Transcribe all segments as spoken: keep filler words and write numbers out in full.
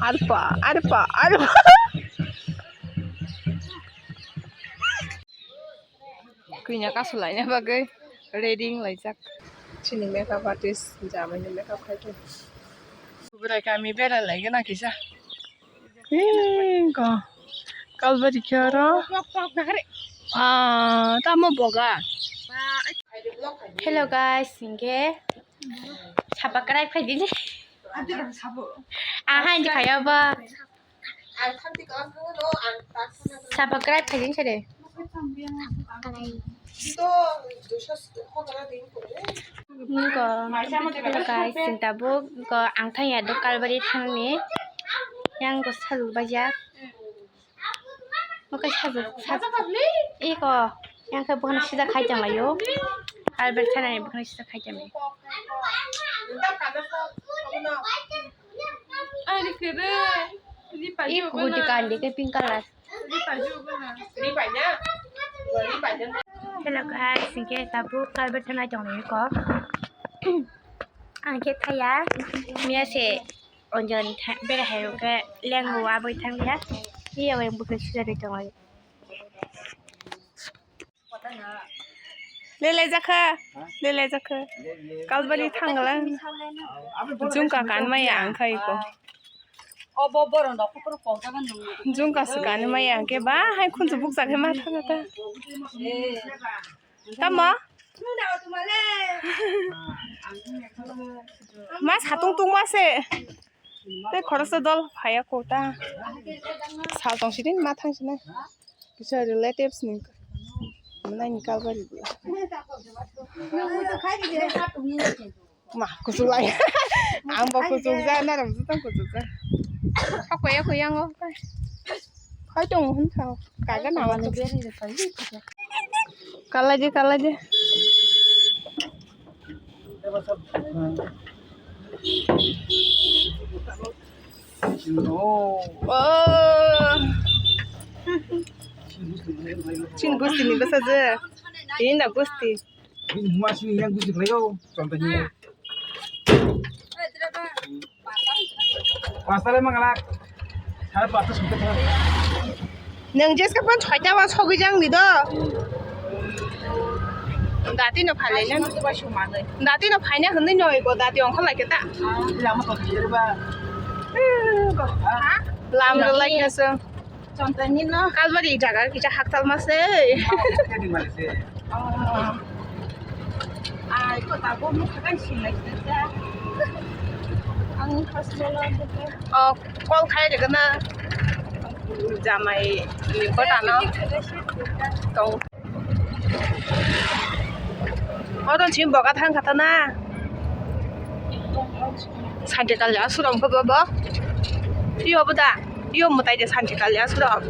Arpa, arpa, arpa. Kwinya kasulaina bagwi ready wnglaijak. Chini makeup artist, jamaini makeup khaikhe. Bwrai kami berai laigwna kisa. Hingo. Kalbari khe oro. Ah, tamo boga. Hello guys, hinkhe sapa kwrai phaidi. Aha, hindi kaya ba. Sapa kwrai phaidi sare. Niko, hello guys, chwng tabuk niko ang thangya do Kalbari thangni. Yang ko saluk bajak. Oke, saluk, saluk. Iko, yang ke bukan sida khai jang layo. Kalbari thanani bukan sida khai jang layo. Iko, di kandi ke pink color. Hello guys, hinkhe tabuk Kalbari thanai tonglaio kok. Ang khe thaya, miya se onjoni bera hai khe lengo aboi thangya. Iya yang bukhe sujari tonglaio. Lele jakha, lele jakha. Kalbari thangla. Jungka kanmaya ang khai ko. Obo borok no kupuru kokjago nung. Jungka swkani maya hwnkhe ba hai khunju bukjak khe ma thangata. Tamo? Ma satung tungma se. Tei khoroksa dol phaiya kota. Sal tong sini ma thang sini. Kisa relatives ni. Mwnai ni Kalbari. Ma, kuchuk lai. Ang bo kuchuk ja, naram jutang kuchuk ja. Hakoi, hakoi, yang o. Khai tong hun thao. Kaga na wani. Kalaje, kalaje. Oh. Chin gusti ni basa je. Ini na gusti. Bini huma sini yang gusi khlaio, contoh ni. Pasta le mangalak. Sare pasta sungke thang. Nang jeska pan chhoita wa sogwi jang ni do. Dati no phale nang. Dati no phaina hwnwi noi go dati ongkha lai khe ta. Lama to thire ba. Ha? Lam rw lai khe se. Kalbari jaga kisa haktal ma se. Ai ko ta bo mukha kan sinai se. Ang khaslo la de. Oh, call khai de na. Jamai ni bota no. Tong. Oro chim boga thang kata na. Santi talya suram ko bobo. Iyo boda. Iyo mutai de santi talya suram.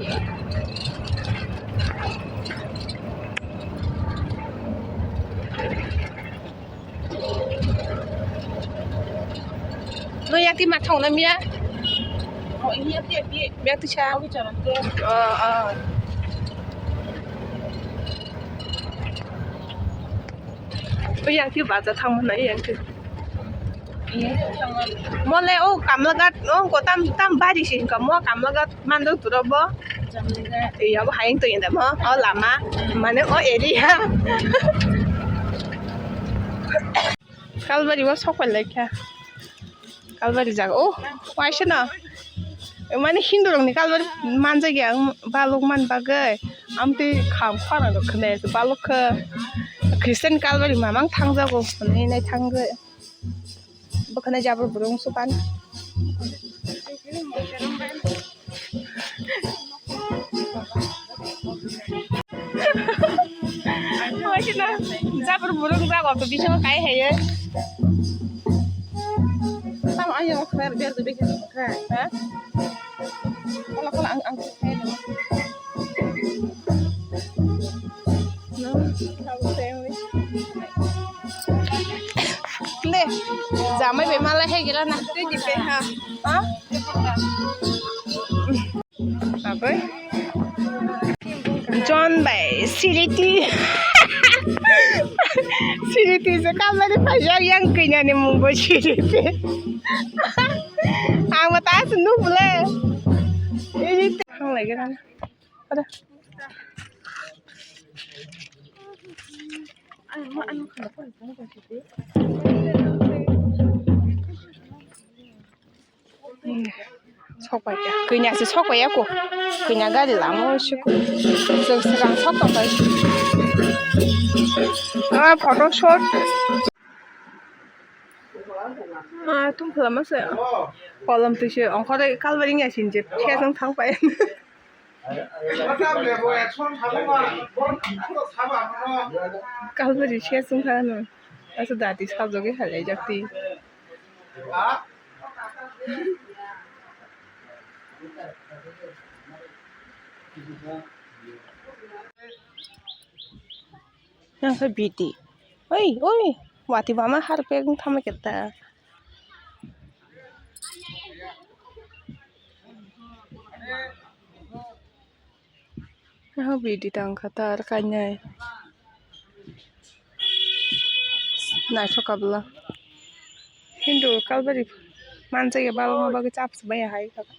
No yakti ma thong na miya. Oh, ini yakti yakti. Yakti cha. Oh, bicara tu. Oh, oh. Yang ti baca thang mana yang ti. Iya, thang mana. Mole oh kamlagat oh ko tam tam bari sih kamu kamlagat. Manduk turo bo. Iya bo hayung to inda mo. O lama. Mane o area. Kalbari bo sok pai laikha. Kalbari jaga. Oh, waisa no. Mane Hindu rokni Kalbari manjak ya balok man bagwi. Amtwi kham khorang rok khne balok khe. Christian Kalbari mamang thangjago. Hinwi nai thangwi. Bwkhwnai jabra burung supan. Jabra burung jago to bisingo kai haye. Tamo ayo kher ber de bekhe kha. Ha? Kola kola ang ang khe. De, jamai bai malai hai gila na. Tei di pe ha. Ha? Abai. John bai Siriti. Siriti se kamari phai yang yang kanya ni mung bo Siriti. Ang mata se nuk bole Ada. Sok pai ya. Kanya se sok pai ya ko. Kanya gari lama o se ko. Sok sok sok pai. Ah, photo shoot. Ah, tum phalama se. Kolom twi se ongkhor kalbari ya sin je. Khe jang thang pai. Kalbari se sung kha no. Asa dati sabjagwi halai jak ti. Yang sa biti. Oi, oi, wati bama harpek wng thama keta. Yang biti tang kata ar kainai. Naithok kabla. Hindu kalbari manjaya balma bagwi chapsa baya hai kaka.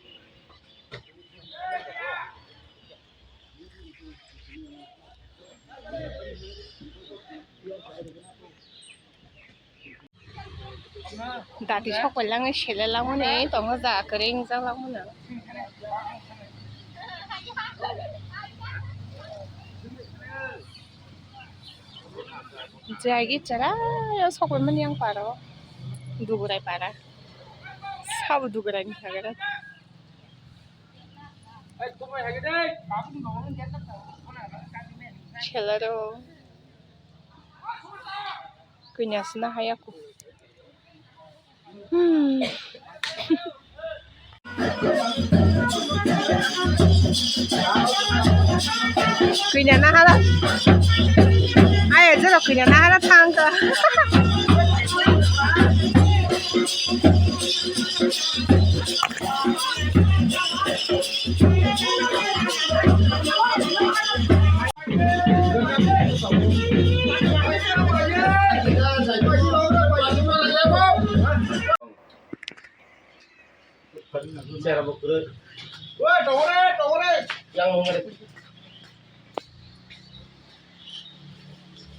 Dati sok pai langwi sele langmani tongo, ja kwrwi wngjak langmani. Jagi chwrai o sok pai mani yang paro, Dugurai para, sabo Dugurai ni hagara. Selero. Kanya sina haya ko. Hmm. Kanya na hala. Ay, jero kanya na hala thang ka.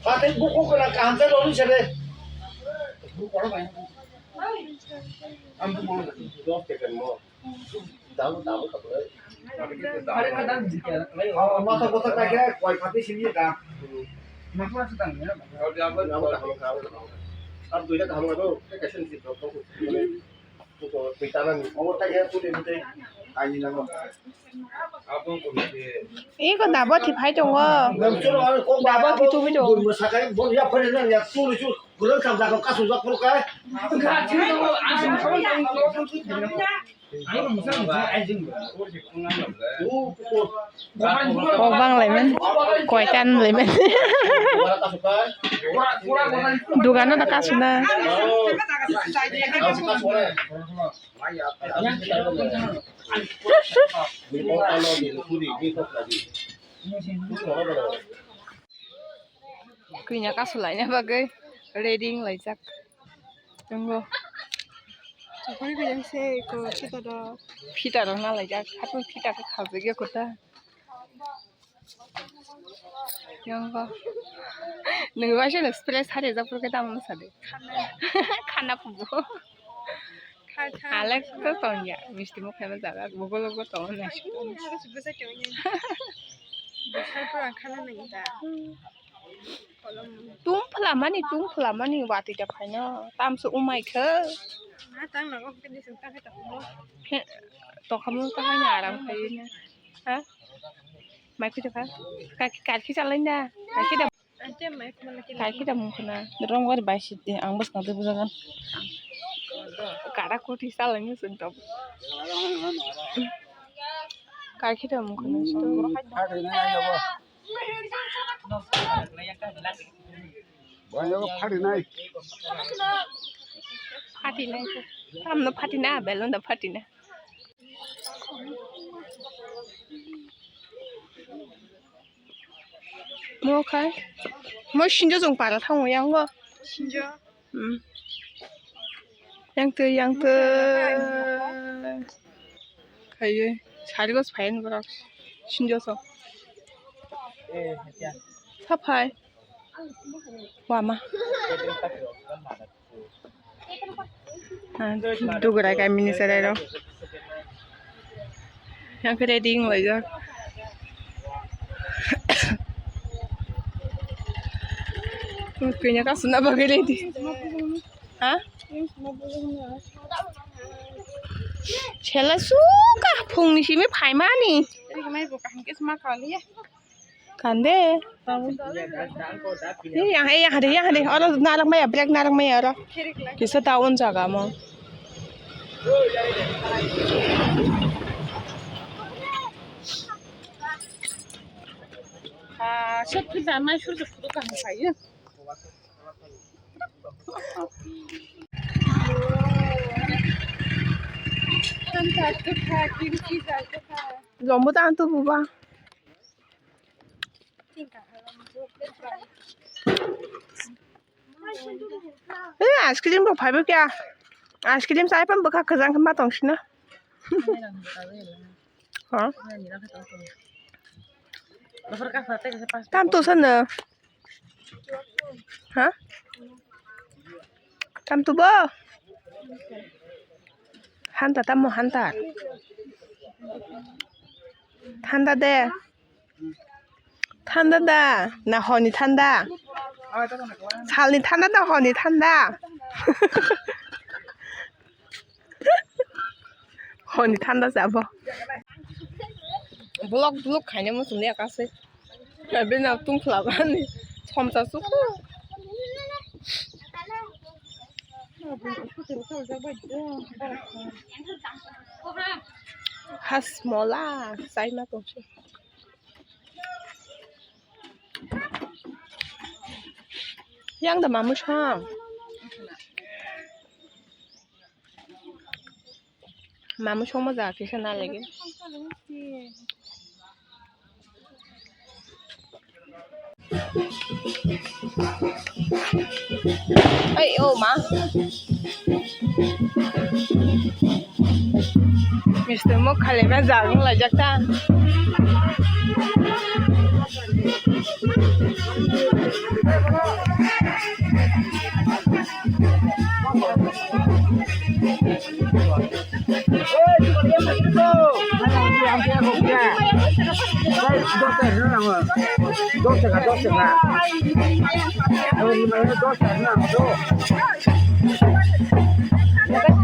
Fatih buku kena kancil dulu sini. Ang buku dulu. Damu, damu, kabel. Mata kotak lagi, koi pati sini ya, dah. Mata sedang ya. Damu, damu, damu. Ab duita damu, damu. Kaisa ni sih, damu. Buku, duita nang. Mau tak ya, tuh, tuh, tuh. Ani nang. Iko dabo thi phai tongo. Dabo thi tubi tongo. Sakai, bon ya, phone nang ya, tuh, tuh. Gurung kam jago, kasu jak, purkai. Kok bang laimen, koi tan laimen. Dugano da kasuna. Kanya kasulaina bagwi ready wnglaijak tongo. Chakri kajang se ko fita rok. Fita rok nalaijak, hapung fita khe khajakya kota. Yonggo. Nwng waisa no spray sari jak phuru khe tamo sadi. Khana pubo. Alek to tongya, misti mukhe no jaga, bugolo go tongo na. Tum phlamani, tum phlamani, watwi da phaino, tamso umai khe. He, tokhamu ta haino aram khaina. Ha? Mai khuja kha? Ka-, karkhi chalaina? Karkhi da. Karkhi da mungkhana. Rong wari bai sidi, ang bwskang tei bujagan. Kara koti chalaini sung tab. Karkhi da mungkhana. Pharinai. Pharinai. Tamno phatina, belon da phatina. Mo khai. Mo sinjo jong para thango yango. Sinjo. Hmm. Yang twi, yang twi. Khaye. Sari gos phayen borok. Sinjoso. Saphai. Wama. Ah, dugurai kamini cherairok. Yang khe ready wng laijak. Kanya kasuna bagwi ready. Ha? Sela suka phungni simi phaimani. Kande. Ei, yang, ei, yang hade, yang hade. Oro narak maya, brake narak maya oro. Kisa town jaga mo. Ah, sot phi dan mai sur sur phuto kaham khayo. Lombo ta antu buba. Eh, ice cream bo phaibo kya? Ice cream chai pan bwkha kwchang khe ma tong sina. Ha? Tam to sana. Ha? Tam to bo. Hanta tamo hanta. Thanda de. Thanda da, na honi thanda? Salni thanda da, honi thanda? Honi thanda sabo. Vlog, vlog khaina muchung liya kasui. Bini tungkhla bani chomcha suku. Hasmola, saima tongsi. Yang da mamu sang. Mamu songma ja kisa na lagi. Ai, o ma. Mister Mok khalaima jagung laijak ta.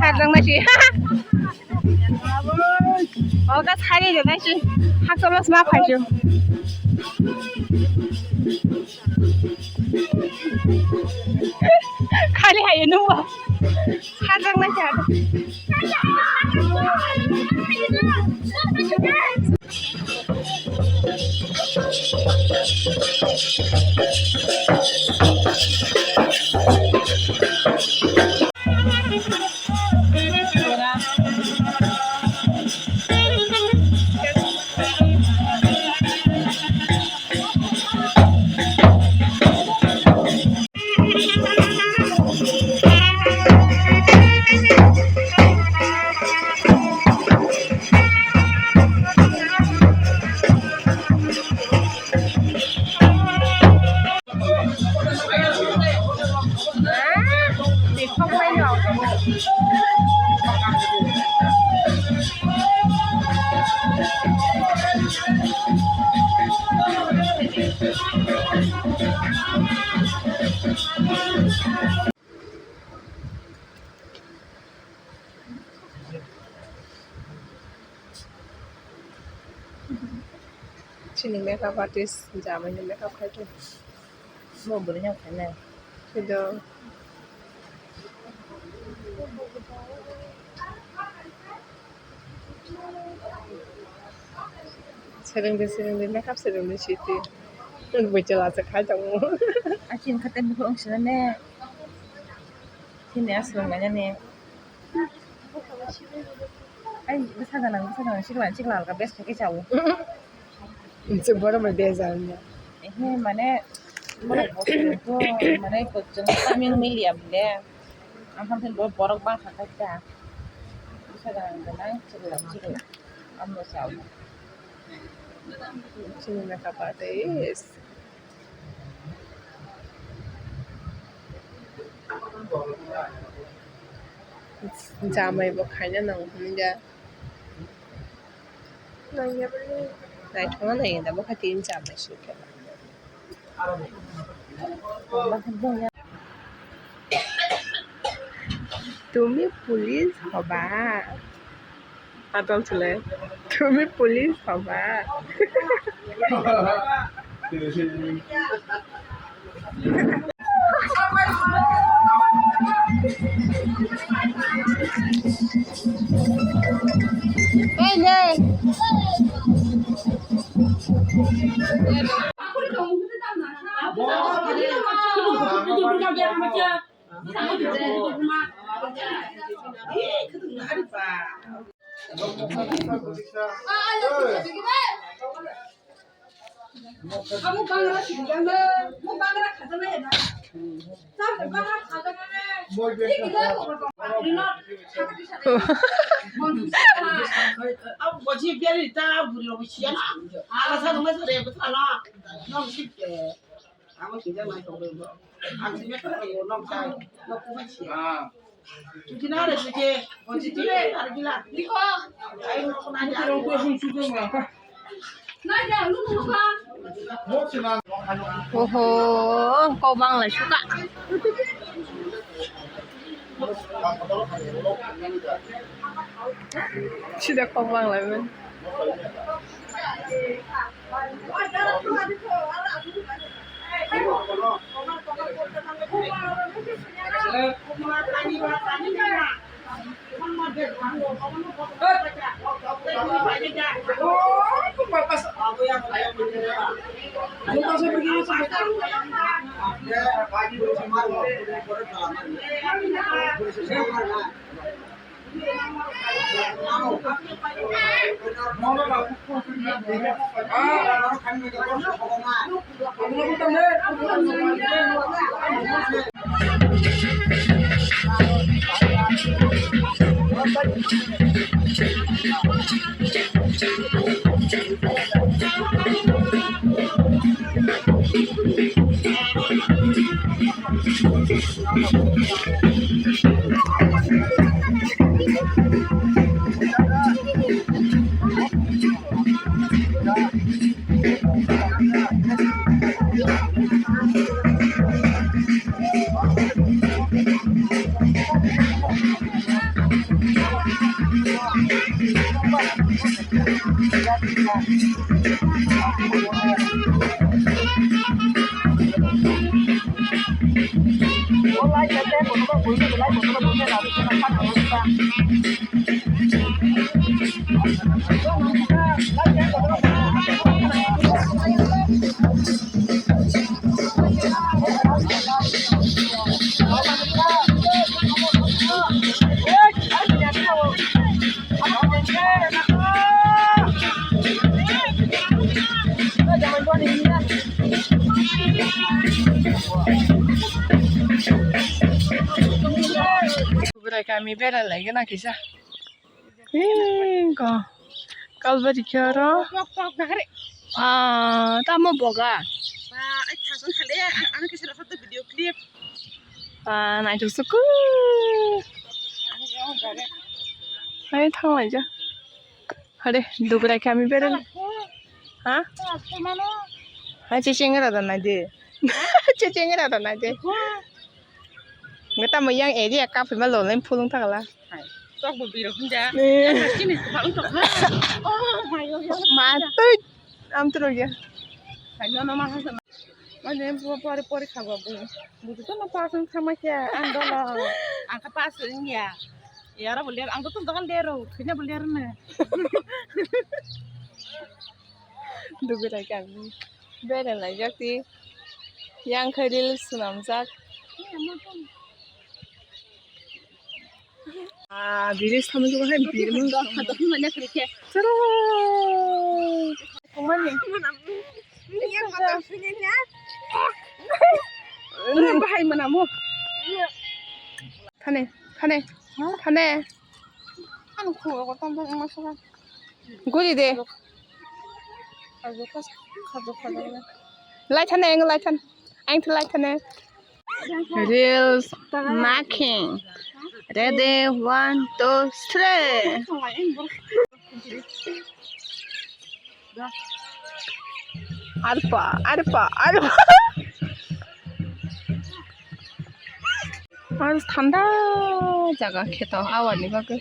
Sarjang nasi. Oka sari de nasi. Haksolos ma phaisyo. Khali hayo nungba. Hajak nai kha. Chini makeup artist jamai ni makeup khai tong. Bo bwrwi no khainai. Khido. Swrwngdi, swrwngdi, makeup swrwngdi siti. Nwng bwchwla se khai tongo. Akin khaten bwkha wng sinane. Chini aswk nai nani. Ai, bwsa gwnang, bwsa gwnang, sikla, sikla alka bes khe khe chao. Nse boro mai bejal niya. Ehe, mane, borok bo to, mane, kochwng taming miliya bile. Ang khan bo borok bang kha kha ta. Bwsa gwnang gwnang, sikla, sikla. Amno chao. Chini makeup artist. Jamai bo khaina nango hinwi da. Naithokma nai da bwkha tini jamai se khe. তুমি পুলিচ হবা। আদল চলে। তুমি পুলিচ হবা। এই নে। Oho, kok bangla suka. Sida kok bangla. Bwrai kami bera lai gana kisa. Hei, ko. Kalbari khe oro. Pok, pok, pok, nahare. Ah, tamo boga. Ba, ai, thasong khale, ang, ang kisa rokha to video clip. Ah, naithok suku. Ang, ang, ang, ang. Hai, thang lai ja. Hade, dugrai kami beren. Ha? Hai, chiching ra da nai de. Chiching ra da nai de. Ngata mo yang area ka phima lo len phulung thakla. Hai. Tok bo biro hunja. Eh. Chini ko bang tok ha. Oh, mayo yo. Ma tui. Am tro ya. Hai no no ma ha. Mane bo pore pore khaba bo. Buju to no pass wng thangma khe ang dolo. Ang kha pass wng ya. Yara bo ler ang to tong dal dero. Khina bo ler na. Dugu lai kami. Bere lai jak ti. Yang khe reels swnam jak. Ah, bilis thami ko hai bil mun. Chalo. Thane, thane, thane. Guri de. Lai thane, ang lai thane. Ang lai thane. Reels making. Ready, one, two, three. Arpa, arpa, arpa. Ar thanda jaga kheto awani bagwi.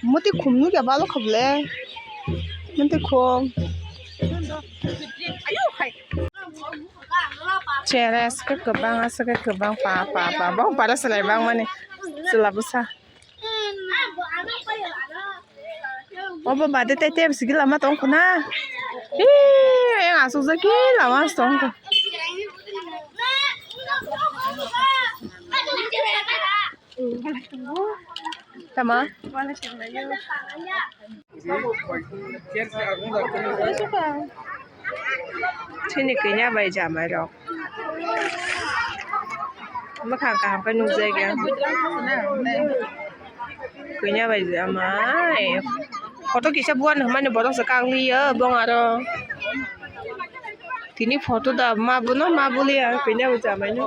Muti khum nukya balo khoble. Muti khum. Cheres khe kwbang, aswk khe kwbang, pa, pa, pa. Bong para selai bang mani. Chwla bwsa. Obo bade tei tei bisi lama tong khuna. Ee, yang asuk jaki lama tong kho. Tama? Chini kanya bai jamai rok. Mwkhang kaham khe nukjagya. Kanya bai jamai. Photo kisa buan hwnmani borok se kakliya bong aro. Tini photo da ma buno ma buliya kanya bai jamai no.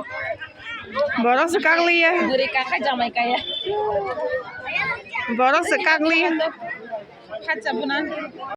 Borok se kakliya. Bwrwi kakha jamai kaya. Borok se kakliya. Khacha bunan.